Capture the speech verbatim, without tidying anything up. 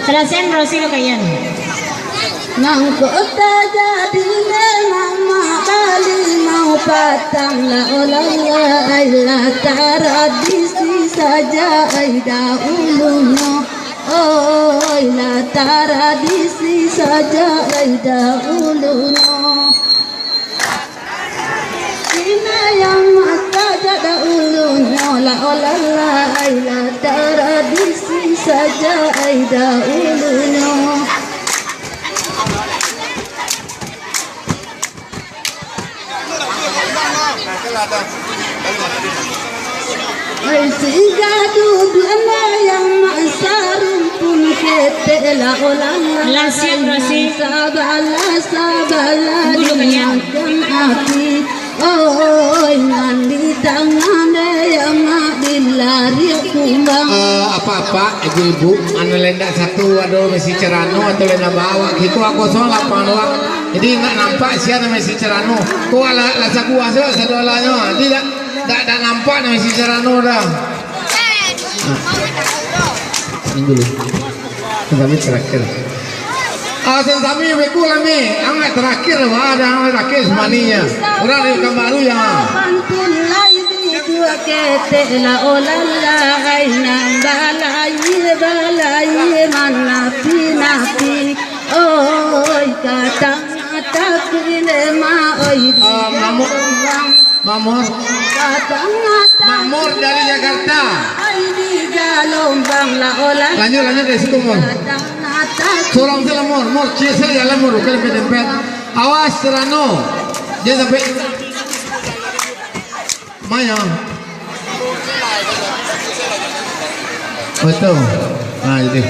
Salasaian barasi lo kaian. Nangko tajadi mamak balimau patang, la olalai, lah taradisi sajak ai dahulunyo. Oi, lah taradisi sajak ai dahulunyo. Ina yang masa jak dahulunyo, la olalai, lah taradisi sajak ai dahulunyo. Ai, singga duduak lah yang mak sarumpun ketek, la olalai. Lah siap, Rasi. Sabalah, sabalah. Tunggu dulu, Kak, ya. Dimakan api. Oi, nan di tangan dek mak dilariak kumbang. Eh, apak-apak, ibu-ibu, anu lendak satu ado mesi cerano atau lendak bawak, kiko kosong lapangan wak. Jadi, nak nampak sia nan mesi cerano. Ko alah, lah sabuah sajo sadolahnyo. Jadi, dak, dak, dak nampak nan mesi cerano doh. Nah. Ini dulu. Kami terakhir. Ah, sami-sami beko lah, Mi. Angek terakhir, wah, ada angek terakhir sebenarnya. Urang dari Pekanbaru, ya. Pantun lai di dua ketek, la olalai, nan balai, balai, manapi-napi. Oi, katang tapi lema, oi, ah, di Mamur. Mamur. Mamur dari Jakarta. Lanjut, lanjut dari situ, Mur. Sorang saja lah, Mur. Mur, cie saja lah, Mur. Bukan dempet-dempet. Awas, Serano. Dia sampai. Maya. Betul. Nah, jadi.